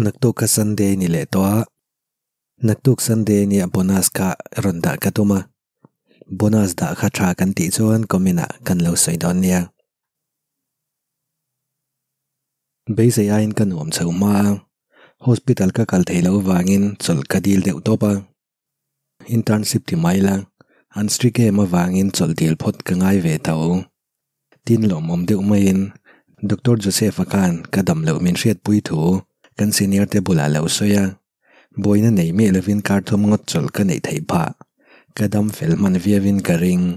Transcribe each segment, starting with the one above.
Naktuk kha Sunday ni leh tawh a, naktuk Sunday nia bonus kha rawn dah ka tum a, bonus dah kha tha kan tih chuan comment ah kan lo sawi dawn nia. Beisei aiin ka nuam chho hma a, hospital ka kal theih loh avangin chawlh ka dil deuh tawp a. Internship ti mai la, an strict em avangin chawlh dil phawt ka ngai ve tho. Tin lawmawm deuh maiin Doctor Joseph-a khan ka dam loh min hriatpui thu kan senior te bulah lo sawi a, buaina nei miah lovin kar thum ngawt chawlh ka neih theih phah, ka dam fel hman viauin ka ring.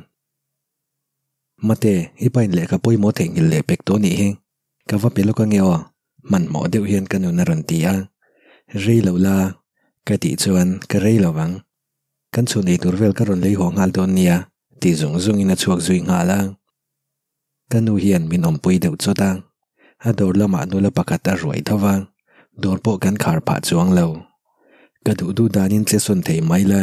Mate, i pain lehkha pawimawh theihnghilh leh pek tawh nih hi, ka va pe lawk ange aw, hmanhmawh deuh hian ka nun a rawn ti a. Rei lo la, ka tih chuan ka rei lo vang. Kan chhun ei tur vel ka rawn lei haw nghal dawn nia, ti zung zungin a chhuak zui nghal a. Ka nu hian min awmpui deuh chawt a, a dawr lamah nula pakhat a ruai tho va, dawr pawh kan khar phah chuang lo. Ka duh duh danin che sawn thei mai la,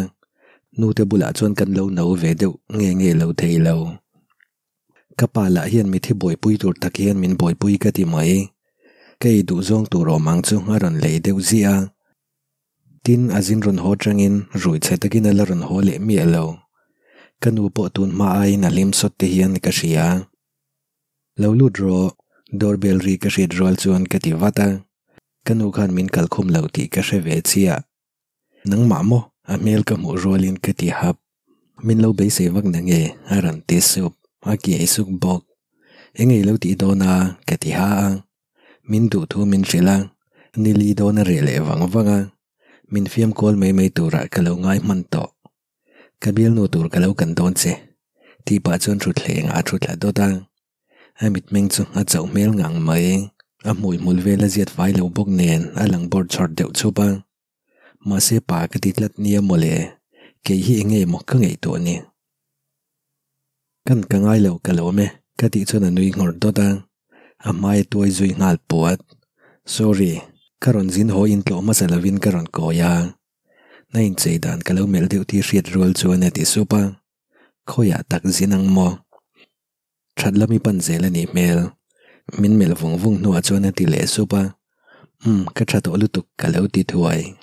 nute bulah chuan kan lo no ve deuh nge nge lo thei lo. Ka pa lah hian mithi buaipui tur tak hian min buaipui ka ti mai. Ka ei duh zawng tur awm ang chu a rawn lei deuh ziah a. Tin, a zin rawn haw tangin rui chhe takin a la rawn haw leh miah lo. Ka nu pawh tun hma aiin a hlim sawt te hian ka hria. Lo lut rawh, doorbell ri ka hriat rual chuan ka ti vat a. Ka nu khan min kalkhum lo tih ka hre ve chiah. Nangmah maw? A hmel ka hmuh rualin ka ti hap. Min lo beisei vak na nge? A rawn ti sup. A kiai suk bawk. Eng ei lo tih dawn a? Ka ti ha a. Min duh thu min hrilh a. Nili dawn a reh leh vang vang a. Min fiam kual mai mai turah ka lo ngai hman tawh. Ka bialnu tur ka lo kan dawn che. Tih pah chuan thutthleng ah a thu thla dawt a. A mitmeng chu a chauh hmel ngang mai. A hmui hmul vel a ziat fai lo bawk nen a lang bawr chawrh deuh chhup a. Mahse pa ka ti tlat nia mawle, kei hi eng nge maw ka ngaihtuah ni. Kan ka ngai lo ka lawm e ka tih chuan a nui nghawr dawt a. A hmai a tuai zui nghal puat. Sorry, ka rawn zin haw in tlawh hmasa lovin ka rawn kawi a. Na inchei dan ka lo melh deuh tih hriat rual chuan a ti sup a. Khawiah tak zin ang maw? That lami pan zel a nih hmel. Min melh vung vung hnuah chuan a ti leh sup a, Umm, ka tha tawh lutuk ka lo ti thuai.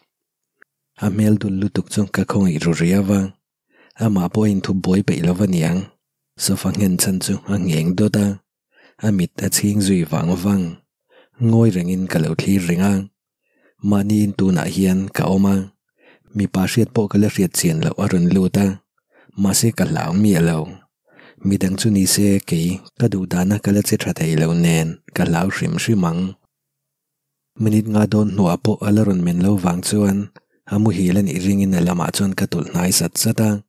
A hmel dul lutuk chu ka khawngaih ru riau a, amah pawh a inthup buai peih lo va niang. Sofa nghen chhan chu a ngheng dawt a, a mit a chhing zui vang vang. Ngawi rengin ka lo thlir reng a, mahni in tunah hian ka awm a, mipa hriat pawh ka la hriat chian loh a rawn lut a, mahse ka hlau miah lo. Midang chu ni se kei ka duh dana ka la che tha thei lo nen ka hlau hrim hrim ang. Minute nga dawn hnuah pawh a la rawn men lo vang chuan a muhil a nih ringin a lamah chuan ka tulh hnai sat sat a,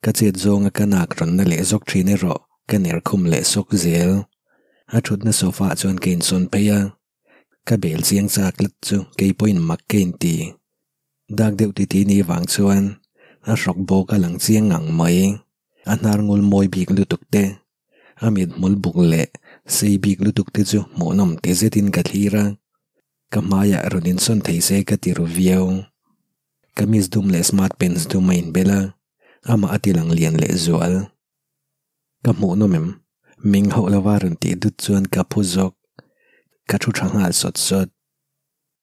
ka chet zawnga ka nak rawn na leh zawk thin erawh ka ner khum leh sawk zel. A thutna sofa ah chuan ka insawn phei a, Ka bel chiang chak tlat chu kei pawhin mak ka inti. Dak deuh titi ni vang chuan a hrawk bawk a lang chiang ngang mai. A hnar ngul mawi bik lutuk te, a mit hmul buk leh sei bik lutuk te chu hmuhnawm ti zetin ka thlir a. Ka hmaiah rawn insawn thei se ka ti ru viau. Kamis dum leh smart pants dum a inbel a, amah a ti lang lian leh zual. Ka hmuh nawm em? Ming hauh lova rawn tih dut chuan ka phu zawk. Ka thu tha nghal sawt sawt.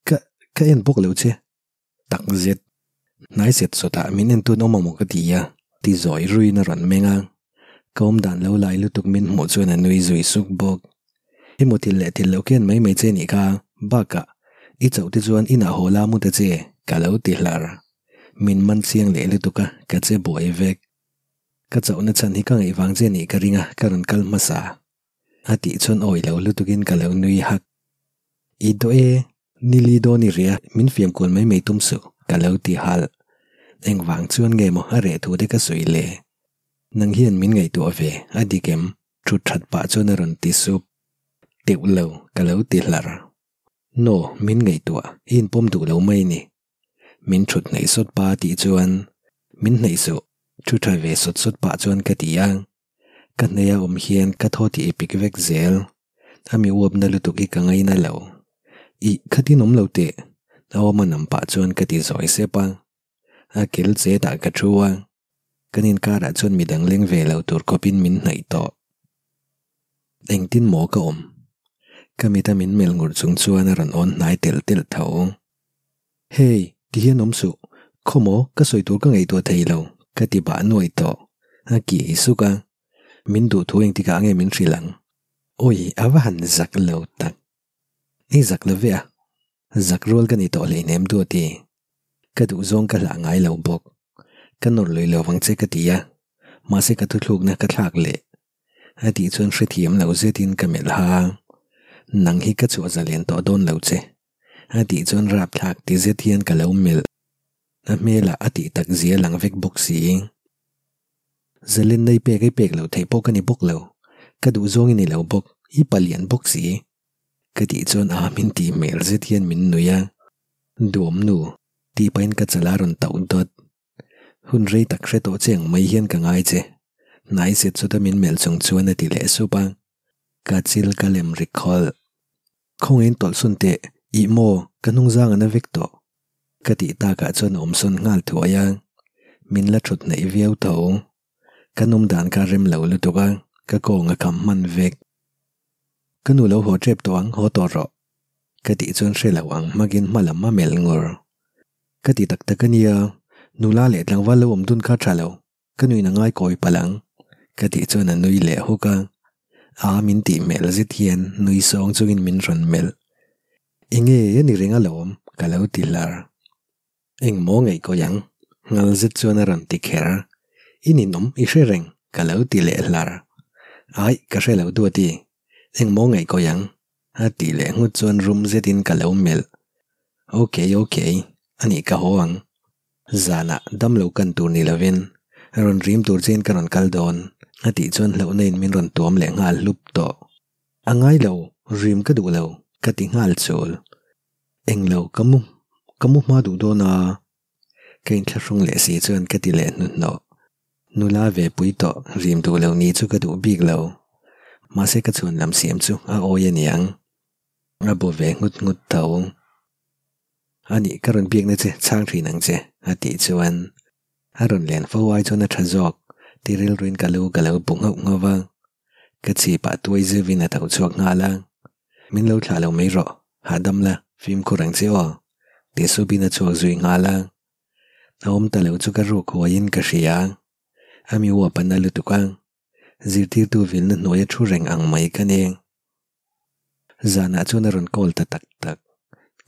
Ka, ka en bawk lo che. Tak zet. Hnai set sawtah min en tun awm amaw ka ti a, ti zawi ruiin a rawn meng a. Ka awm dan lo lai lutuk min hmuh chuan a nui zui suk bawk. I mu thil leh thil lo khian mai mai che nih kha, bakah i chauh te chuan inah haw la mu ta che, ka lo ti hlar. Min man chiang leh lutuk a, ka che buai vek. Ka chauhna chhan hi ka ngaih vang che nih ka ring a, ka rawn kal hmasa. A tih chuan awi lo lutukin ka lo nui hak. I daw e, nili dawn i ria, min fiam kual mai mai tum suh, ka lo ti halh. Engvang chuan nge maw a reh thu te ka sawi le? Nang hian min ngaihtuah ve, a dik em? Thut that pah chuan a rawn ti sup. Teuh lo, ka lo ti hlar. No, min ngaihtuah, i inpawm duh lo mai ni. Min thut hnaih sawt pa tih chuan min hnaih suh, thu tha ve sawt sawt pah chuan ka ti a. Ka hnaih a awm hian ka thaw tih i pik vek zel. A mi uapna lutuk hi ka ngaina lo. Ih, khatin awm lo teh, a awm a nam pah chuan ka ti zawi sep a. A kel chetah ka thu a, kan inkarah chuan midang leng ve lo tur khawpin min hnaih tawh. Engtin maw ka awm? Ka mita min melh ngur chung chuan a rawn awn hnai telh telh tho. Hey, ti hian awm suh, khawmaw ka sawi tur ka ngaihtuah thei lo, ka ti bah nuai tawh, a ki suk a. Min duh thu engtikah nge min hrilh ang? Awi, a va han zak lo tak. I zak lo ve a, zak rual ka ni tawh hleinem Duati. Ka duh zawng ka hlah ngai lo bawk. Ka nawr lui lo vang che ka ti a, mahse ka thuthlukna ka thlak leh. A tih chuan hrethiam lo zetin ka melh ha a, Nang hi ka chhuah zalen tawh dawn lo che. A tih chuan rapthlak ti zet hian ka lo melh. A hmelah a tih tak zia lang vek bawk si. Zalen nei pek ei pek lo theih pawh ka ni bawk lo, ka duh zawng i ni lo bawk, i palian bawk si. Ka tih chuan a min tih hmel zet hian min nui a, Duam nu, tih pahin ka chala rawn tauh dawt. Hun rei tak hre tawh che ang mai hian ka ngai che. Hnai set chuta min melh chung chuan a ti leh sup a, ka chil ka lem ri khawlh. Khawngaiin tawlh sun teh, ih maw, ka hnungzang a na vek tawh. Ka tih takah chuan a awm sawn nghal thuai a, min la thut hnaih viau tho. Ka nawm dan kha rem lo lutuk a, ka kawng a kham hman vek. Ka nu lo haw tep tawh ang, haw tawh rawh. Ka tih chuan hre lo ang hmakin hma lam a melh ngur. Ka ti tak tak a nia, nula leh tlangval lo awm dun kha tha lo, ka nuin a ngai kawi palh ang. Ka tih chuan a nui leh huk a, a min tih hmel zet hian nui sawng chungin min rawn melh. Enge a ni reng alawm, ka lo ti hlar. Engmaw ngaihkawi ang? Ngal zet chuan a rawn ti kher. I ninawm i hre reng, ka lo ti leh hlar. Aih, ka hre lo Duati. Engmaw ngaihkawi ang? A tih leh nghut chuan rum zetin ka lo melh. Ok, ok, anih ka haw ang. Zanah damlo kan tur ni lovin rawn rim tur chian ka rawn kal dawn, a tih chuan hlauhna in min rawn tuam leh nghal hlup tawh. A ngai lo, rim ka duh lo, ka ti nghal chul. Englo, ka mu, ka mu hma duh dawn a. Ka inthlahrung leh si chuan ka ti leh hnuhnawh. Nula ve pui tawh, rim duh lo ni chu ka duh bik lo. Mahse ka chhuan lam siam chu a awi a niang. A bu ve nghut nghut tho. A nih ka rawn biakna che chhang thin ang che, a tih chuan a rawn len fo ai chuan a tha zawk ti rilruin ka lu ka lo bu nghauh nghauh va. Ka chhipah tuai zeuhin a tho chhuak nghal a, Min lo thlah lo mai rawh, hahdam la, fimkhur ang che aw, ti supin a chhuak zui nghal a. A awm ta lo chu ka ruk huaiin ka hria. A mi uap a na lutuk a, zirtirtu vilna hnuaia thu reng ang mai ka ni. Zanah chuan a rawn call ta tak tak.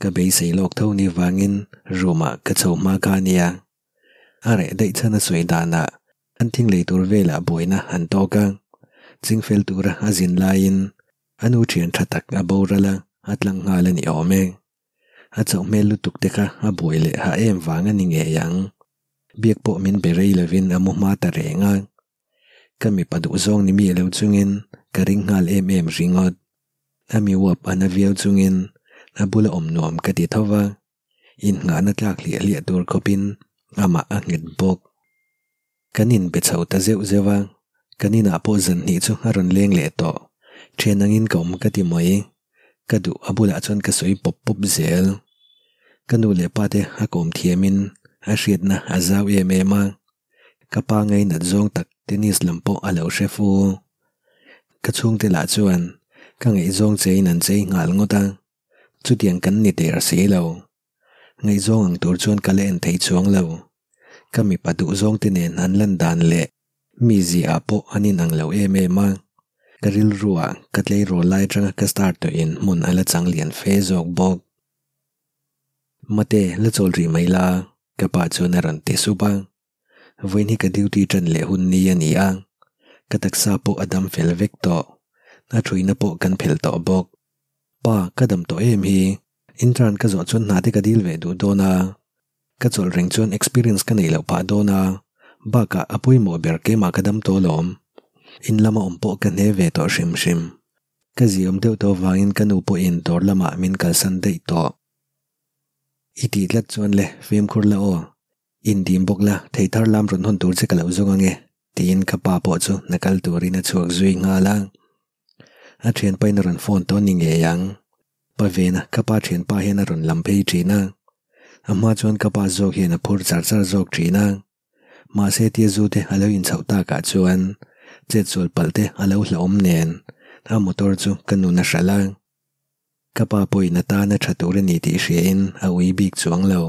Ka beisei lawk tho ni vangin room ah ka chho hma kha a nia. A reh daih chhan a sawi danah an thing lei tur velah buaina an tawk a, chingfel tura a zin laiin a nu thian tha tak a boral a, a tlang nghal a ni awm e. A chauh hmel lutuk te kha a buai leh hah em vang a ni ngei ang. Biak pawh min be rei lovin a mu hma ta reng a. Ka mipa duh zawng ni mi lo chungin ka ring nghal em em ringawt. A mi uap a na viau chungin a bula awm nuam ka ti tho va, innghahna tlak hliah hliah tur khawpin amah a nghet bawk. Kan inbe chho ta zeuh zeuh a, kan inah pawh zan hnih chu a rawn leng leh tawh. Thian angin ka awm ka ti mai. Ka duh a bulah chuan ka sawi pawp pawp zel. Ka nu leh pa te a kawm thiamin a hriatna a zau em em a. Ka pa ngainat zawng tak tennis lam pawh a lo hre fu. Ka chhungte lah chuan ka ngaihzawng chein an chei nghal ngawt a, chutiang kan ni der si lo. Ngaihzawng ang tur chuan ka la en thei chuang lo. Ka mipa duhzawng te nen an lan dan leh mi ziah ah pawh an inang lo em em a, ka rilruah ka tleirawl lai atanga ka star tawhin hmun a la chang lian fe zawk bawk. Mate, la chawl rih mai la, ka pa chuan a rawn ti sup a. Vawiin hi ka duty tan leh hun ni a ni a, ka taksa pawh a dam fel vek tawh. A thuina pawh kan phelh tawh bawk. Pa, ka dam tawh em hi? Intern ka zawh chuan hna te ka dil ve duh dawn a. Ka chawlh reng chuan experience ka neih loh phah dawn a, bakah a pawimawh ber keimah ka dam tawh alawm. In lama awm pawh ka hne ve tawh hrim hrim. Ka ziawm deuh tawh avangin ka nu pawhin dawr lamah min kalsan daih tawh. I tih tlat chuan le, fimkhur la aw. Indim bawk la, thei thar lam rawn hawn tur che ka lo zawng ange, tiin ka pa pawh chu hna kal turin a chhuak zui nghal a. A thianpain a rawn phone tawh ni ngei ang. Pa Vena, ka pa thianpa hian a rawn lam phei thin a. A hma chuan ka pa zawk hian a phur char char zawk thin a. Mahse tia zu te a lo inchhoh takah chuan chetsual palh te a lo hlauhawm nen a motor chu ka nun a hralh a. Ka pa pawhin a tana tha tur a ni tih hriain a ui bik chuang lo.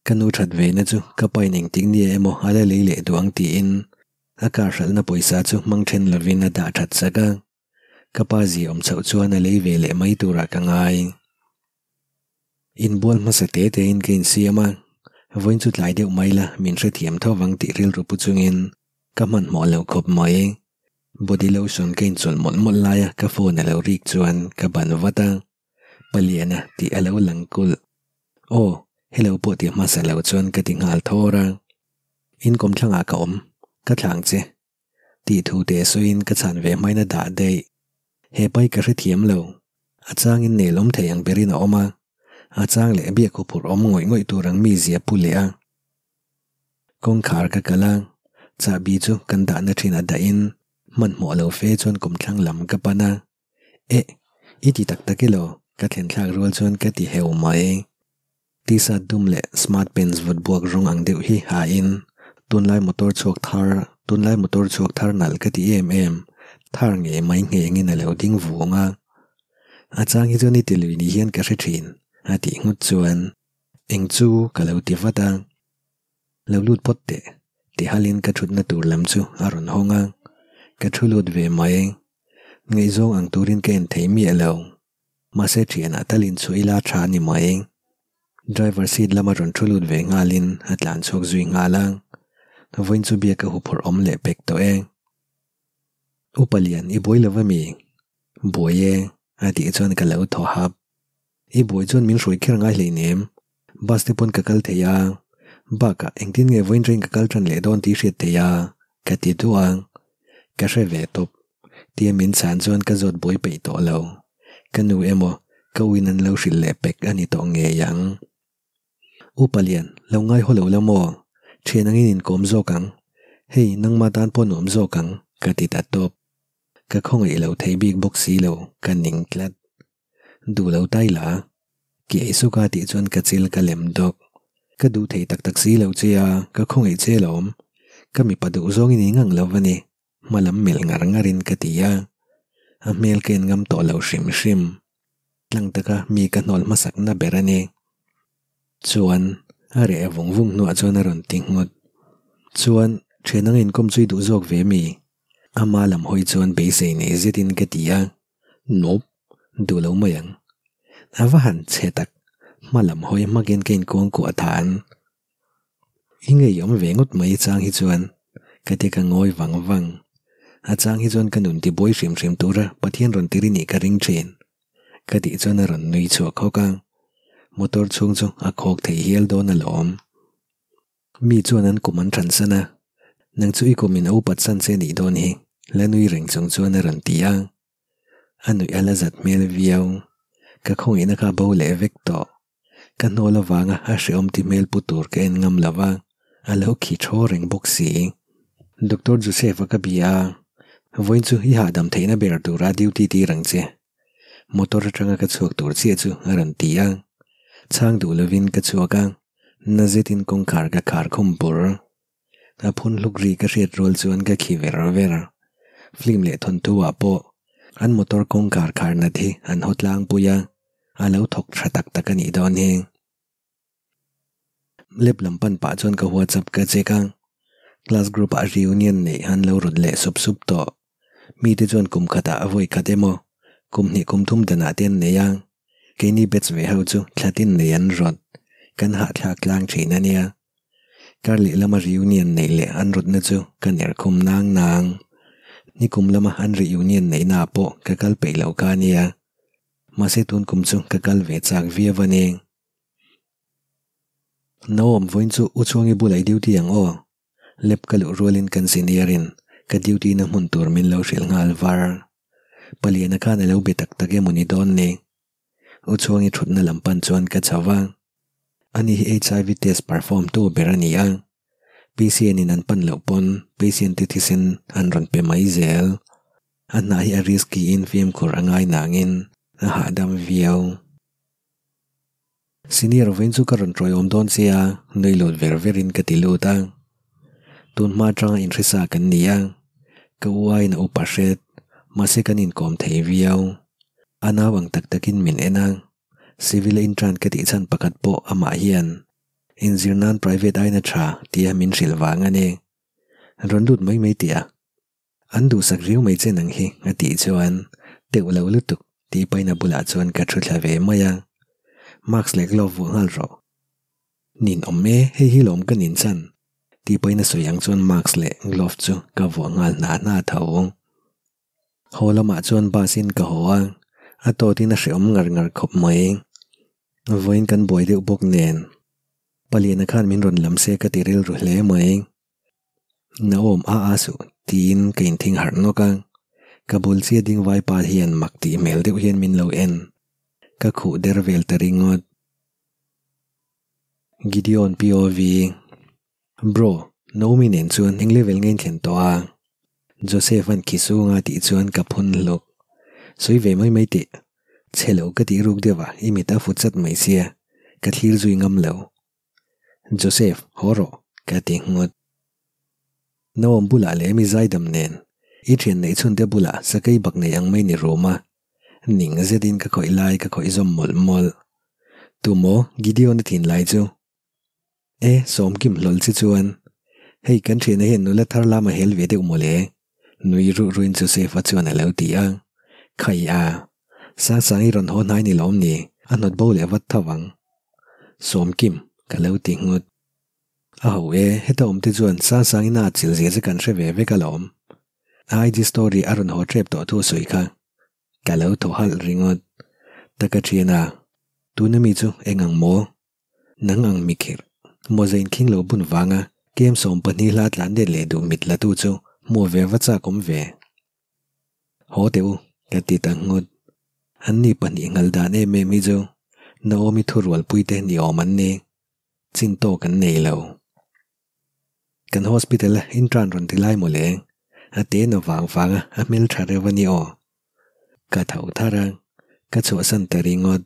Ka nu that ve na chu ka pain engtik nia emaw a la lei leh duh ang tiin a car hralhna pawisa chu hmang then lovin a dah that sak a. Ka pa zia awm chhoh chuan a lei ve leh mai turah ka ngai. Inbual hmasa te tein ka insiam a, vawiin chu tlai deuh mai la min hrethiam tho vang tih rilru pu chungin ka hmanhmawh lo khawp mai. Body lotion ka inchawlh mawlh mawlh laia ka phone a lo rik chuan ka ban vat a, Paliana tih a lo lang kulh. Aw, hello pawh ti hmasa lo chuan ka ti nghal thawr a. Inkawm thlangah ka awm, ka thlang che. Tih thu te sawiin ka chhan ve hmain a dah daih. He pai ka hrethiam lo. A changin nel awm thei ang berin a awm a. A chang leh biak huphurh awm ngawih ngawih tur ang mi zia pu leh a. Kawngkhar ka kal a, chahbi chu kan dahna thin a dahin hmanhmawh lo fe chuan kumthlang lam ka pan a. Eh! I ti tak tak elaw? Ka thlen thlak rual chuan ka ti heu mai. T-shirt dum leh smart pants vut buak rawng ang deuh hi ha in tunlai motor chhuak thar tunlai motor chhuak thar nalh ka ti em em thar ngei mai nghengin a lo ding vung a. A chang hi chuan i ti lui ni hian ka hre thin a tih nghut chuan eng chu ka lo ti vat a. Lo lut phawt teh ti halin ka thutna tur lam chu a rawn hawng a, ka thu lut ve mai. Ngaihzawng ang turin ka en thei miah lo. Mahse thianah talin chhuah ila tha a ni mai. Driver seat lama rawn thu lut ve nghalin a tlan chhuak zui nghal a. Vawiin chu biak a huphurh awm leh pek tawh e. Upa lian i buai lo va mi? Buai e, a tih chuan ka lo thaw hap. I buai chuan min hruai kher ngai hleinem. Bus te pawn ka kal thei a, bakah engtin nge vawiin train ka kal tan leh dawn tih hriat thei a, ka ti duh a. Ka hre ve tawp. Tia min chhan chuan ka zawt buai peih tawh lo. Ka nu emaw, ka uin an lo hrilh leh pek a ni tawh ngei ang. U Palian, lo ngai haw lo la maw? Thian angin inkawm zawk ang. Hei, nangma tan pawh nuam zawk ang, ka ti ta tawp. Ka khawngaih lo thei bik bawk si lo, ka ning tlat. Duh lo tai la. Ki ei suk a tih chuan ka chil ka lem dawk. Ka duh thei tak tak si lo che a, ka khawngaih che lawm. Ka mipa duh zawngin i ngang lo va ni. Hma lam melh ngar ngarin ka ti a. A hmel ka en ngam tawh lo hrim hrim. Tlang taka mi ka hnawl hmasakna ber a ni. Chuan, a reh vung vung hnuah chuan a rawn ti nghut. Chuan, thian anga inkawm chu i duh zawk ve mi? Ama lam hawi chuan beisei nei zetin ka ti a. Nope, duh lo mai ang. A va han chhe tak, hma lam hawi hmakin ka inkuangkuah than. I ngeiawm ve ngawt mai chang hi chuan ka ti ka ngawi vang vang. A chang hi chuan ka nun tibuai hrim hrim tura Pathian rawn tir i nih ka ring thin. Ka tih chuan a rawn nui chhuak hawk a, motor chhung chu a khawk thei hial dawn alawm. Mi chuan an kum an than san a, Nang chu i kum in a upat san che nih dawn hi, la nui reng chung chuan a rawn ti a. A nuih a la zat hmel viau. Ka khawngaihna kha bo leh vek tawh. Ka hnawl avanga a hrehawm ti hmel pu tur ka en ngam lo va, a lo khi thaw reng bawk si. Doctor Joseph-a ka bia a, Vawiin chu i hahdam theihna ber tura duty tir ang che. Motor atanga ka chhuak tur chiah chu a rawn ti a. Chhang duh lovin ka chhuak a, na zetin kawngkhar ka khar khum bur. A phun hluk ri ka hriat rual chuan ka khi ver ver. Film leh thawnthu ah pawh an motor kawngkhar khar nat hi an haw tlangpui a, a lo thawk tha tak tak a nih dawn hi. Lab lam pan pah chuan ka WhatsApp ka check a, class group ah reunion neih an lo rawn leh sup sup tawh. Mite chuan kum khatah a vawi khat emaw, kum hnih kum thum danah te an nei a, keini batch ve ho chu thla tin nei an rawt, kan hahthlak tlang thin a nia. Kar leh lama reunion neih leh an rawtna chu ka ner khum nang nang. Nikum lama an reunion neihnaah pawh ka kal peih lo kha a nia. Mahse tun kum chu ka kal ve chak viau a ni. Naom vawiin chu U Chhuangi bulah i duty ang aw. Lab ka luh rualin kan senior in ka duty na hmun tur min lo hrilh nghal var. Paliana khan a lo be tak tak emaw ni dawn ni. U Chhuangi thutna lam pan chuan ka chho va. Ani hi HIV test perform tu ber a ni a. Patient in an pan loh pawn patient te thisen an rawn pe mai zel. A hna hi a risky in fimkhur a ngai nangin a hahdam viau. Senior vawiin chu ka rawn tawiawm dawn che a, nui lut ver verin ka ti lut a. Tun hma atanga inhrisa kan ni a, ka u aiin a upa hret, mahse kan inkawm thei viau. A nau ang tak takin min en a, civil a intern ka tih chhan pakhat pawh amah hian inzir nan private aiin a tha tia min hrilh vang a ni. Rawn lut mai mai tih a, an duhsak riau mai che nang hi a tih chuan teuh lo lutuk tih pahin a bulah chuan ka thu thla ve mai a, mask leh glove vuah nghal rawh. Nin awm e, hei hi lawm ka nin chan tih pahin a sawi ang chuan mask leh glove chu ka vuah nghal hna hna tho. Haw lamah chuan bus in ka haw a, a tawtin a hrehawm ngar ngar khawp mai. Vawiin kan buai deuh bawk nen Paliana khan min rawn lam se ka ti rilru hle mai. Naawm a a suh tiin ka inthing harh nawk a, ka bul chiah ding vaipa hian mak tih hmel deuh hian min lo en. Ka khuh der vel ta ringawt. Gideon POV. Bro, Naomi nen chuan eng level nge in thlen tawh a? Joseph an khi sung a tih chuan ka phun hlawk. Sawi ve mai mai teh. Chhe lo ka tih ruk deuh a, i mit a fut chat mai sia, ka thlir zui ngam lo. Joseph, haw rawh, ka ti nghut. Naom bulah leh mi zaidam nen, i thian neih chhun te bulah sakei bak nei ang mai ni rum a. Ning zetin ka khawih lai ka khawih zawm mawlh mawlh. Tumaw Gideon a thin lai chu? E, Sawmkim hlawl che chuan, hei kan thiana hian nula thar lam a hel ve deuh mawle, nui ruh ruin Joseph-a chuan a lo ti a. Khai a, Sangsangi rawn haw hnai ni lawm ni, a hnawt bo leh vat tho ang. Sawmkim, ka lo ti nghut. A ho e, heta awmte chuan Sangsangi na chil zia che kan hre ve vek alawm. IG story a rawn haw tep tawh thu sawi kha. Ka lo thaw halh ringawt. Taka thiana, tuna mi chu eng ang maw? Nang ang mikhirh, mawza inkhing lo bun vanga kem 12 hla tlan let leh duh mit la tu chu hmuh ve va chak awm ve. Haw teh u, ka ti ta nghut. An ni pahnih nghal dan em em hi chu Naomi thurualpui te ni awm an ni. Chin tawk an nei lo. Kan hospital a intern rawn ti lai mawle. A te na vang vanga a hmeltha reuh a ni aw. Ka tho thar a, ka chhuahsan ta ringawt.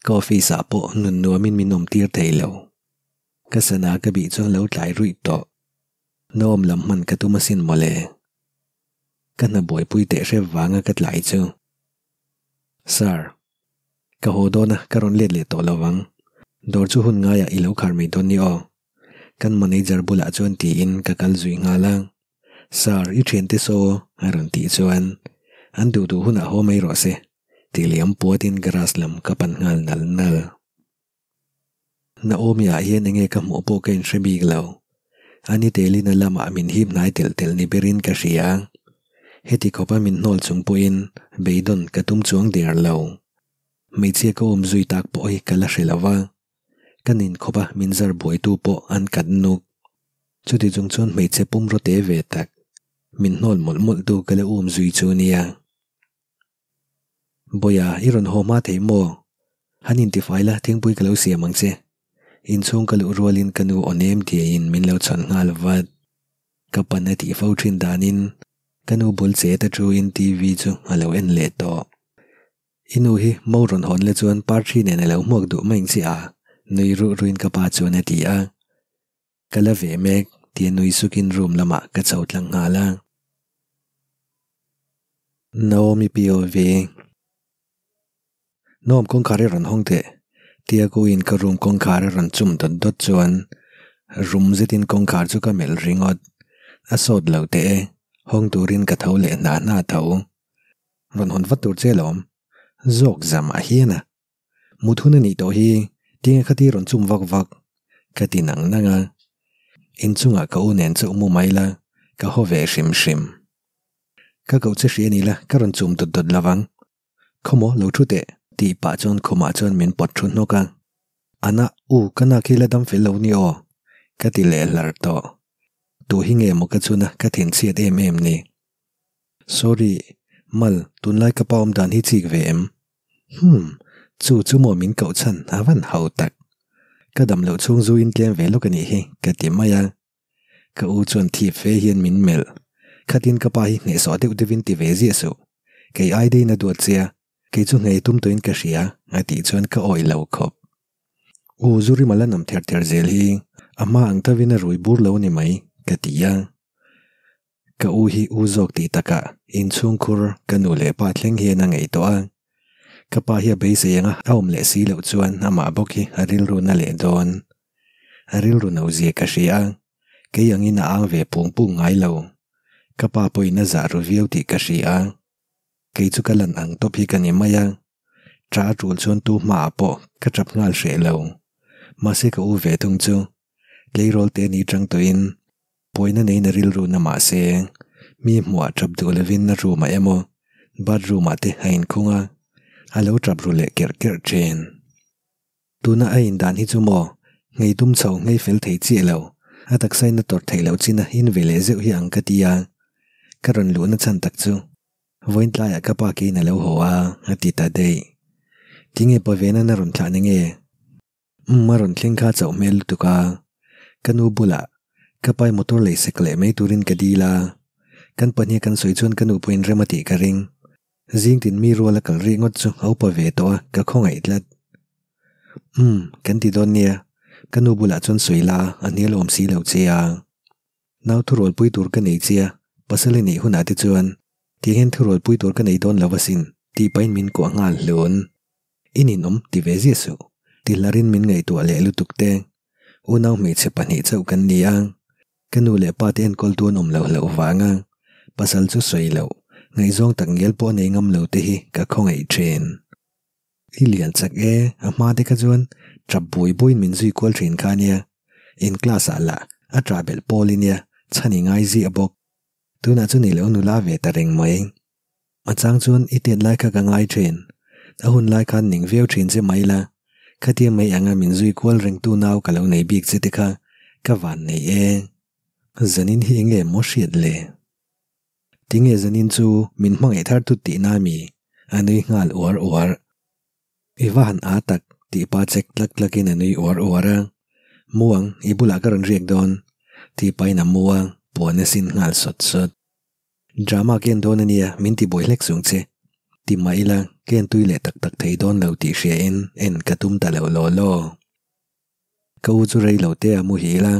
Ka office ah pawh nun nuamin min awm tir thei lo. Ka sana ka bih chuan lo tlai ruih tawh. Naawm lam hman ka tum asin mawle. Ka hna buaipui teh hrep vanga ka tlai chu. Sir. Ka haw dawn a, ka rawn let leh tawh lo vang. Dawr chu hun ngaiah i lo khar mai dawn ni aw. Kan manager bulah chuan tiin ka kal zui nghal a. Sir, i thiante saw a rawn tih chuan an duh duh hunah haw mai rawh se. Ti liam puatin garage lam ka pan nghal nal nal. Naomi ah hian enge ka hmuh pawh ka inhre bik lo. Ani telin a lamah min hip hnai telh telh ni berin ka hria. Heti khawpa min hnawl chung pawhin beidawn ka tum chuang der lo. Hmeichhia ka awm zui tak pawh hi ka la hre lo va. Ka nin khawpa min zar buaitu pawh an kat nuk. Chuti chung chuan hmeichhe pumraw te ve tak min hnawl mawlh mawlh tu ka la um zui chu nia. Bawia, i rawn haw hma thei maw? Han intifai la, thingpui ka lo siam ang che. Inchhung ka luh rualin ka nu aw nem diaiin min lo chhawn nghal vat. Ka pan a tih fo thin danin ka nu bul chet a thuin TV chu a lo en leh tawh. I nu hi mo rawn hawn la chuan parthi nen a lo hmuak duh mai ang che a, nui ruh ruin ka pa chuan a ti a. Ka la ve mek tia nui sukin room lamah ka chho tlang nghal a. Naomi POV Naom kawngkhar i rawn hawng teh tia ka uiin ka room kawngkhar a rawn chum dawt dawt chuan rum zetin kawngkhar chu ka melh ringawt. A sawt lo teh e, hawng turin ka tho leh hna hna tho. Rawn hawn vat tur che alawm. Zawk zamah hian a. Mut hun a nih tawh hi tinge khati rawn chum vak vak ka ti nang nang a, inchungah ka u nen chauh mu mai la ka haw ve hrim hrim. Ka koh che hria ni la ka rawn chum dawt dawt lovang. Khawmaw lo thu teh tih pah chuan khumah chuan min pawt thu hnawk a, Ana u ka nak hi la dam fel lo ni aw ka ti leh hlar tawh. Tu hi nge maw ka chhun a ka thinchhiat em em ni. Sorry, Mal tunlai ka pa awm dan hi chik ve em? Humm, chu chu maw min koh chhan a van hau tak. Ka dam loh chhung zu in tlem ve lawk a nih hi, ka ti mai a. Ka u chuan thip fe hian min melh. Khatin ka pa hi hnehsawh deuh deuhin ti ve ziah suh. Kei ai deiin a duat che a, kei chu hnei tum tawhin ka hria, a tih chuan ka awih lo khawp. U Zurima la nam ther ther zel hi a hma ang tavin a rui bur lo ni mai, ka ti a. Ka u hi u zawk tih takah inchhungkhur ka nu leh pa thleng hian a ngaih tawh a. Ka pa hi a beisei ang a, a awm leh si loh chuan amah bawk hi a rilru na leh dawn. A rilru no zia ka hria a, kei angin a ang ve pung pung ngai lo. Ka pa pawhin a zah ru viau tih ka hria a, kei chu ka lan ang tawp hi ka ni mai a. Ṭah a ṭul chuan tu hmaah pawh ka ṭap nghal hreh lo. Mahse ka u ve thung chu tleirawl te ni ṭang tawhin Pawina neiin a rilru na mah se, mi hmuhah tap duh lovin a room ah emaw bathroom ah te a inkhung a, a lo tap ru leh kerh kerh thin. Tuna a indan hi chu maw, nghei tum chho nghei fel thei chiah lo, a taksa in a tawrh theih loh chin a in ve leh zeuh hi ang ka ti a, ka rawn luhna chhan tak chu vawiin tlaiah ka pa keiin a lo haw a, a ti ta daih. Tinge Pavena'n a rawn thlah ni nge? Umm a rawn thleng kha chauh hmel lutuk a, ka nu bulah ka pai motor lei sek leh mai turin ka dil a, kan pahnih kan sawi chuan ka nu pawhin rem a tih ka ring. Zing tin mi rual a kal rih ngawt chu a upa ve tawh a, ka khawngaih tlat. Umm kan ti dawn nia, ka nu bulah chuan sawi la a hnial awm si lo che a. Nau thurualpui tur ka nei che a, pasal i neih hunah te chuan tiang hian thurualpui tur ka nei dawn lo asin tih pahin min kuah nghal hlun. I ninawm ti ve ziah suh, ti hlarin min ngaihtuah leh lutuk te. Unau hmeichhe pahnih chauh kan ni a, ka nu leh pa te enkawl tu an awm loh hlauh vanga pasal chu sawi loh, ngaihzawng tak ngial pawh a nei ngam lo te hi ka khawngaih thin. I lian chak e, a hma te kha chuan tap bui buiin min zui kual thin kha nia, in class ah lah a tah belh pawl i nia, chhan i ngai ziah bawk. Tunah chu ni lo nula ve ta reng mai. A chang chuan i tet lai kha ka ngai thin. A hun lai khan ning viau thin che mai la, khatia mai anga min zui kual rengtu nau ka lo nei bik che te kha ka van nei e. Zanin hi enge maw hriat le? Tinge zanin chu min hmangaih thar tut tihna mi? A nui nghal uar uar. I va han aa tak tih pa chek tlak tlakin a nui uar uar a. Mu ang, i bulah ka rawn riak dawn tih pahin a mu a, puan a sin nghal sawt sawt. Drama ka en dawn a nia, min ti buai hlek sung che. Ti mah ila, ka en tui leh tak tak thei dawn lo tih hria in en ka tum ta lo law law. Ka u chu rei lo te a muhil a,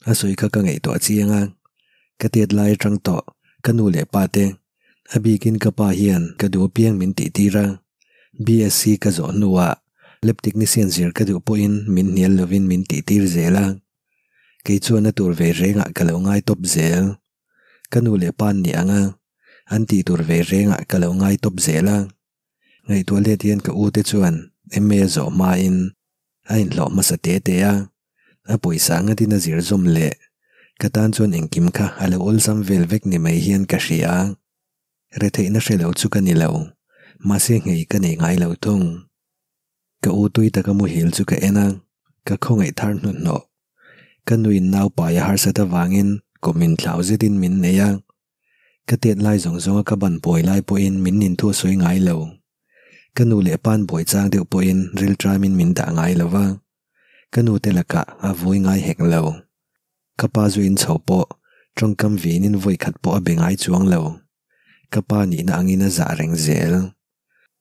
a sawi kha ka ngaihtuah chiang a, ka tiat lai atang tawh ka nu leh pa te, a bikin ka pa hian ka duh apiang min tih tir a, BSc ka zawh hnuah lab technician zir ka duh pawhin min hnial lovin min tih tir zel a, kei chuan a tur ve rengah ka lo ngai tawp zel. Ka nu leh pa an ni ang a, an tih tur ve rengah ka lo ngai tawp zel a. Ngaihtuah let hian ka u te chuan MA a zawh hmain a inhlawh hmasa te te a, a pawisa ngatin a zir zawm leh ka tan chuan engkim kha a lo awlsam vel vek ni mai hian ka hria a, retheihna hre lo chu ka ni lo, mahse nghei ka nei ngai lo thung. Ka u tui taka muhil chu ka en a, ka khawngaih thar hnuhnawh. Ka nuin naupai a harsat avangin kum inthlau zetin min nei a, Ka tet lai zawng zawnga ka ban buai lai pawhin min nin thu a sawi ngai lo. Ka nu leh pa'n buai chang deuh pawhin rilṭamin min dah ngai lo va, ka nu te lakah a vui ngai hek lo. Ka pa zu in chho pawh ṭawngkam vinin vawi khat pawh a be ngai chuang lo. Ka pa nihna angin a zah reng zel.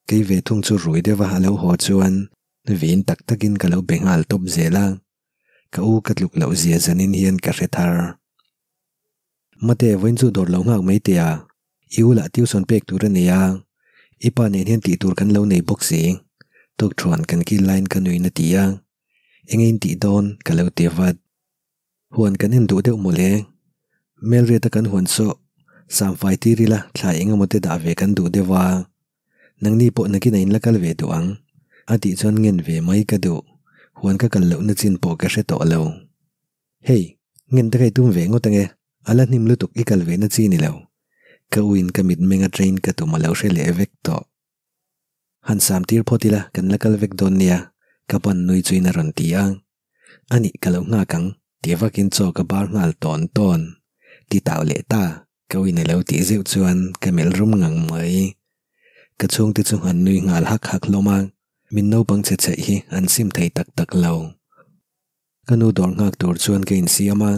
Kei ve thung chu rui deuha a lo haw chuan vin tak takin ka lo be nghal tawp zel a, ka u ka tluk loh zia zanin hian ka hre thar. Mate, vawiin chu dawr lo nghak mai teh a, i u lah tuition pek tur a nei a, i pa nen hian tih tur kan lo nei bawk si, tukthuan kan kil laiin ka nuin a ti a, enge in tih dawn ka lo ti vat. Huan kan en duh deuh mawle, Melriat a kan huan saw samfai tir ila thla eng emaw te dah ve kan duh deuh a, nangni pawh nakin a in la kal ve duh ang a tih chuan ngen ve mai ka duh, huan ka kal lohna chin pawh ka hre tawh lo. Hei, ngen te ka i tum ve ngawt ange, a la hnim lutuk i kal ve na chi ni lo. Ka u in ka mitmeng a train ka tum a lo hre leh vek tawh. Han sam tir phawt ila kan la kal vek dawn nia, ka pan nui chuin a rawn ti a. Anih ka lo nghak ang, ti vakin chaw ka bar nghal tawn tawn. Ti tau leh ta, ka u in a lo tih zeuh chuan ka melh rum ngang mai. Ka chhungte chu an nui nghal hak hak hlawm a, min naupang chhe chheih hi an sim thei tak tak lo. Ka nu dawr nghak tur chuan ka insiam a,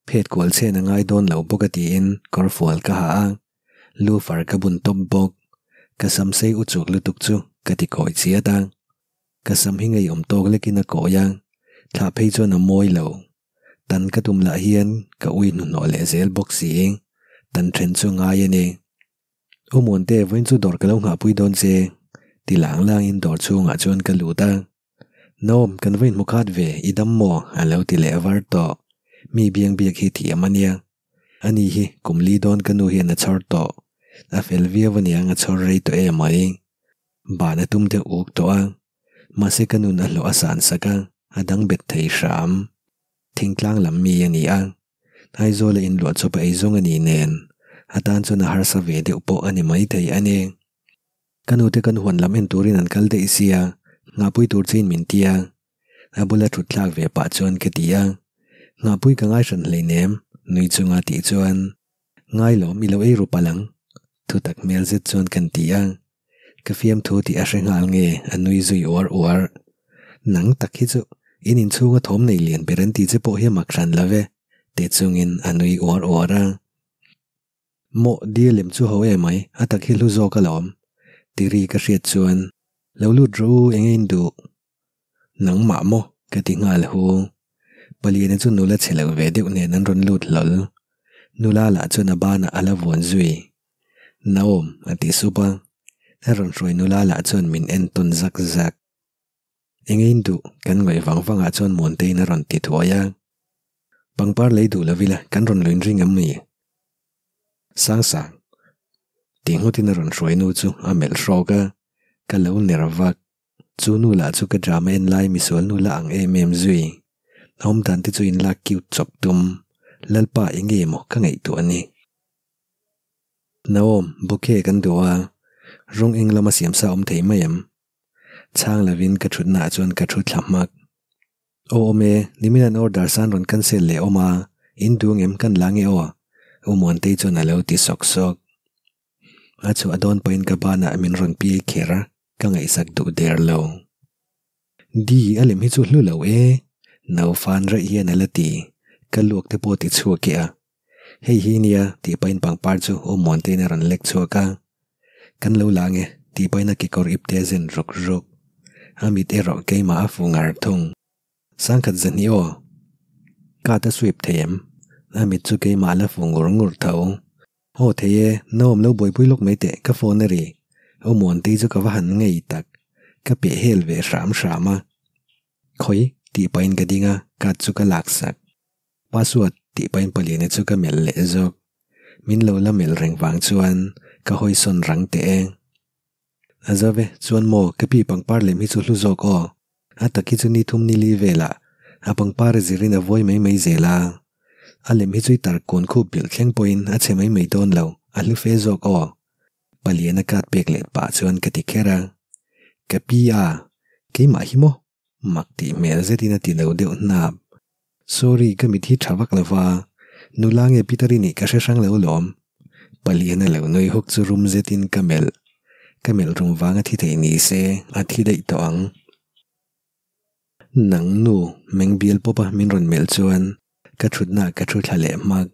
phet kual chhen a ngai dawn lo bawk a tiin kawr fual ka ha a, lu far ka bun tawp bawk. Ka sam sei u chuk lutuk chu ka ti kawi chiat a, ka sam hi ngeiawm tawk lekin a kawi a, thlah phei chuan a mawi lo. Tan ka tum lah hian ka ui hnuhnawh leh zel bawk si, tan then chu ngai a ni. U Muante, vawiin chu dawr ka lo nghahpui dawn che. Ti lang langin dawr chhungah chuan ka lut a. Naom, kan va inhmu khat ve, i dam maw? A lo ti leh var tawh. Mi biang biak hi thiam a nia. Ani hi kum li dawn ka nu hian a chhawr tawh. A fel viau aniang a chhawr rei tawh em mai. Ban a tum deuh uk tawh a. Mahse ka nun a hlawh a san sak a, a dang bet thei hram. Thingtlang lam mi a ni a. Aizawl a inluah chawp a eizawng a ni nen, a tan chuan a harsa ve deuh pawh a ni maithei a ni. Ka nute kan huan lam en turin an kal daih sia, nghahpui tur chein min ti a. A bula thut thlak ve pah chuan ka ti a. Nghahpui ka ngai hran hleinem, nui chunga tih chuan, Ngailawm i lo ei ru palh ang, thutak hmel zet chuan kan ti a. Ka fiamthu tih a hre nghal nge a nui zui uar uar. Nang tak hi chu in inchhunga thawm nei lian ber an ti che pawh hi a mak hran lo ve, ti chungin a nui uar uar a. Mawh dil lem chu ho e mai, a tak hi hlu zawk alawm. Tiri ka hriat chuan, Lo lut rawh u, eng in duh? Nangmah maw? ka ti nghal hu. Paliana chu nula chhe lo ve deuh nen an rawn lut hlawl. Nula lah chuan a banah a la vuan zui. Naom, a ti sup a. A rawn hruai nula lah chuan min en tawn zak zak. Eng in duh? kan ngaih vang vangah chuan Muantein a rawn ti thuai a. Pangpar lei duh lo ila kan rawn luin ring em ni? Sangsang. Tih ngawtin a rawn hruai nu chu a melh hrawk a, ka lo ner vak. Chu nu lah chu ka drama en lai misual nu la ang em em zui. A awm dan te chu in lak cute chawp tum. Lalpa eng nge maw ka ngaihtuah ni. Naom, bouquet kan duh a, rawng eng lama siamsa awm thei mai em? Chhang lovin ka thutnaah chuan ka thu thla hmak. Aw awm e, nimin an order san rawn cancel leh awm a, in duh ngem kan la nge aw? U Muantei chuan a lo ti sawk sawk. A chhuah dawn pahin ka banah min rawn piai kher a, ka ngaihsak duh der lo. Di, a lem hi chu hlu lo e, naufan raih hian a la ti, ka luak te pawh ti chhuak e a. Hei hi nia, tih pahin pangpar chu U Muantein a rawn lek chhuak a. Kan lo la nge, tih pahin a kekawr ipte a zen ruk ruk. A mit erawh keimah a fu ngar thung. Sangkhat zahnih aw. Card a sweep thei em? A mit chu keimah a la fu ngur ngur tho. Aw thei e, naawm lo buaipui lawk mai teh, ka phone a ri. U Muantei chu ka va han ngei tak. Ka peh hel ve hram hram a. Khawi, tih pahin ka ding a, card chu ka laksak. Password tih pahin paliana chu ka melh leh zawk. Min lo la melh reng vang chuan ka hawi sawn rang teh e. A zo ve, chuan maw ka pi pangpar lem hi chu hlu zawk aw. A tak hi chu ni thum ni li velah a pangpar a zirin a vuai mai mai zel a. A lem hi chu i tar kawn khup bilh thleng pawhin a chhe mai mai dawn lo, a hlu fe zawk aw. Paliana card pek leh pah chuan ka ti kher a. Ka pi a, keimah hi maw? Mak tih hmel zetin a ti lo deuh hnap. Sorry, ka mit hi tha vak lo va, nula nge Peter i nih ka hre hrang lo lawm. Palian a lo nui hawk chu rum zetin ka melh. Ka melh rum vanga thi thei ni se, a thi daih tawh ang. Nang nu, meng bial pawp a min rawn melh chuan ka thutna ah ka thu thla leh hmak.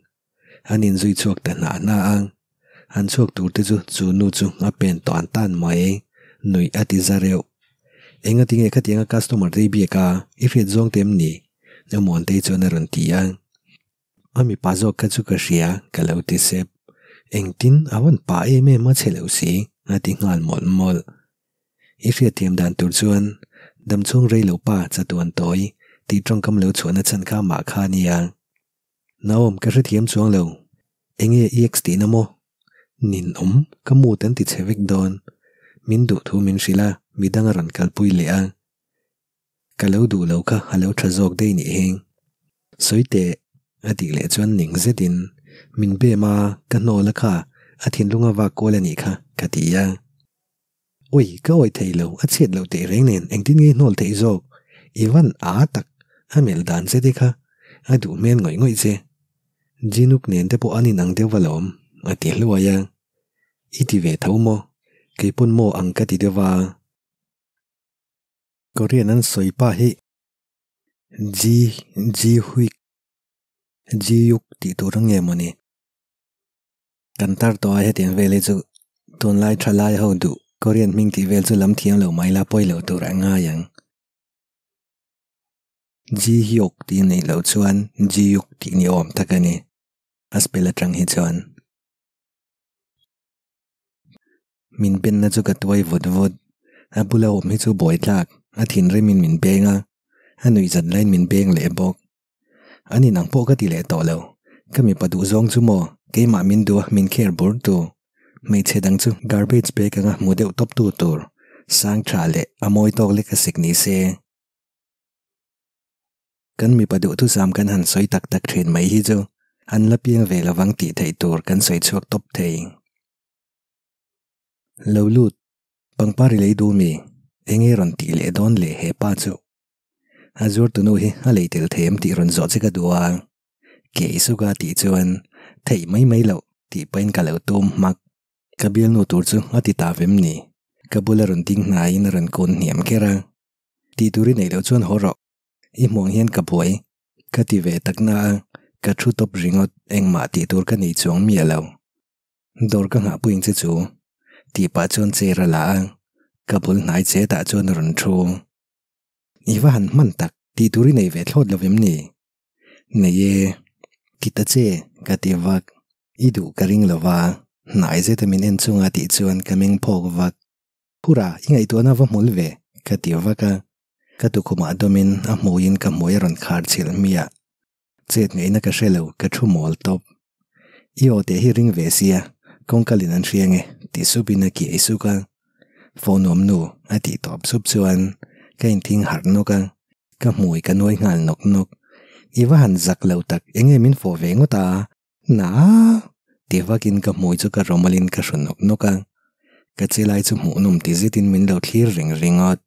An inzui chhuak ta hnah hnah a, an chhuak tur te chu chu nu chu a pen tan tan mai, nuih a ti za reuh. Engati nge khatianga customer te i biak a, i hriat zawng te em ni? Amuantei chuan a rawn ti a. A mipa zawk kha chu ka hria, ka lo ti sep. Engtin a vawn pa em em a che lo si, a ti nghal mawlh mawlh. I hriatthiam dan tur chuan damchhung rei lo pa chatuan tawi tih tawngkam lo chhuahna chhan kha mah kha a nia. Naom, ka hrethiam chuang lo. Enge i ex tihna maw? Ninawm, ka mood an ti chhe vek dawn. Min duh thu min hrilh a, midang a rawn kalpui leh a. Ka lo duh lo kha a lo tha zawk daih nih heng. Sawi teh, a tih leh chuan ning zetin, Min bem a, ka hnawl a kha, a thinlung a vak kual a nih kha, ka ti a. Ui, ka awih thei lo, a chhiat loh teh reng nen engtin nge hnawl theih zawk? I van a tak, a melh dan che te kha, a duh hmel ngawih ngawih che. Jinuk nen te pawh an inang deuh alawm, a ti hluai a. I ti ve tho maw? Kei pawn maw ang ka ti deuh a. Korean an sawi pa hi Ji, Ji Huik, Ji Yuk tih tur ang nge mawni? Kan tar tawh a hetiang vel hi chu tunlai thalai ho duh Korean hming tih vel chu lam thiam lo mai la pawi lo tur a ngai ang. Ji Hyuk tih neih loh chuan Ji Yuk tih ni awm tak a ni a spell atang hi chuan. Min benna chu ka tuai vut vut. A bula awm hi chu buaithlak, a thinrimin min beng a, a nuihzat laiin min beng leh bawk. An inang pawh ka ti leh tawh lo, ka mipa duhzawng chu maw keimah min duh a min care bur tu, hmeichhe dang chu garbage bag anga hmu deuh tawp tu tur, sang tha leh a mawi tawk lek a sik ni se. Kan mipa duhthusam kan han sawi tak tak thin mai hi chu an la piang ve lovang tih theih tur kan sawi chhuak tawp thei. Lo lut, pangpar i lei duh mi? Enge rawn tih leh dawn le he pa chu? A zuar tunu hi a lei tel thei em tih rawn zawh che ka duh a. Ke i suka tih chuan theih mai mai loh tih pahin ka lo tum hmak. Ka bialnu tur chu a ti ta vem ni? Ka bula rawn ding hnaiin a rawn kun hniam kher a. Tih tur i neih loh chuan haw rawh. I hmuh ang hian ka buai. Ka ti ve tak na a, ka thu tawp ringawt engmah tih tur ka nei chuang miah lo. Dawr ka nghah puiin che chu tih pah chuan chair a la a, ka bul hnai che tah chuan a rawn thu. I va han hman tak tih tur i nei ve thlawt lo vem ni? Nei e, ti ta che ka ti vak. I duh ka ring lo va, hnai zeta min en chunga tih chuan ka meng phawk vak. Phura i ngaihtuahna va hmul ve ka ti vak a, ka tukhumah dawmin a hmuiin ka hmui a rawn khar chhilh hmiah. Chet ngaihna ka hre lo, ka thu mawl tawp. I aw teh hi ring ve sia, kawngkalin an hria nge, ti supin a kiai suk a. Phone awm nu, a tih tawp sup chuan ka inthing harh nawk a, ka hmui ka nuai nghal nawk nawk. I va han zak lo tak, enge min fawh ve ngawt a? Naa! Ti vakin ka hmui chu ka rawmalin ka hru nawk nawk a. Ka che lai chu hmuhnawm ti zetin min lo thlir reng ringawt.